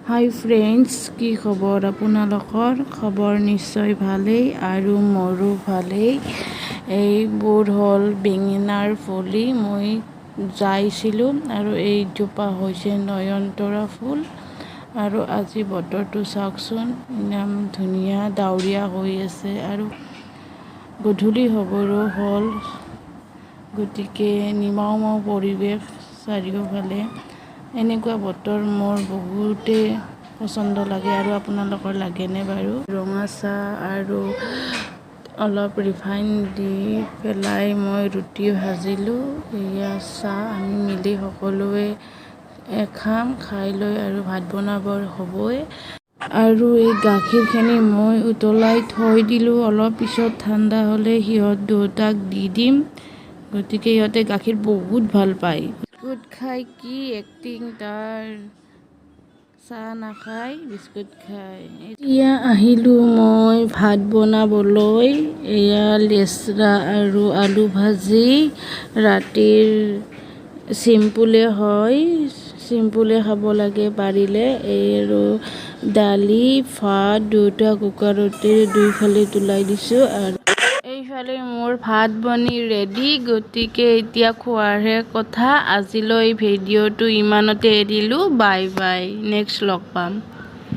হাই friends, কি খবৰ আপোনালোকৰ? খবৰ নিশ্চয় ভালেই আৰু মোৰো ভালেই। এইবোৰ হ'ল বেঙেনাৰ পুলি, মই যাইছিলোঁ আৰু এইজোপা হৈছে নয়নতৰা ফুল। আৰু আজি বতৰটো চাওকচোন, ইমান ধুনীয়া ডাৱৰীয়া হৈ আছে আৰু গধূলি হ'বৰো হ'ল, গতিকে নিমাও মাও পৰিৱেশ চাৰিওফালে। এনেকুৱা বতৰ মোৰ বহুতেই পচন্দ লাগে আৰু আপোনালোকৰ লাগেনে বাৰু? ৰঙা চাহ আৰু অলপ ৰিফাইন দি পেলাই মই ৰুটি ভাজিলোঁ। এয়া চাহ আমি মিলি সকলোৱে খাম, খাই লৈ আৰু ভাত বনাবৰ হ'বই। আৰু এই গাখীৰখিনি মই উতলাই থৈ দিলোঁ, অলপ পিছত ঠাণ্ডা হ'লে সিহঁত দুয়োটাক দি দিম। গতিকে ইহঁতে গাখীৰ বহুত ভাল পায়। বিস্কুট খাই কি এক্টিং তাৰ, চাহ নাখায় বিস্কুট খায়। এতিয়া আহিলোঁ মই ভাত বনাবলৈ। এয়া লেচৰা আৰু আলু ভাজি। ৰাতিৰ চিম্পুলে হয়, চিম্পুলে খাব লাগে পাৰিলে। এই আৰু দালি ভাত দুয়োটা কুকাৰতে দুইফালে তোলাই দিছোঁ আৰু এইফালে মোৰ ভাত বনি ৰেডি। গতিকে এতিয়া খোৱাৰহে কথা। আজিলৈ ভিডিঅ'টো ইমানতে এৰিলোঁ। বাই বাই, নেক্সট লগ পাম।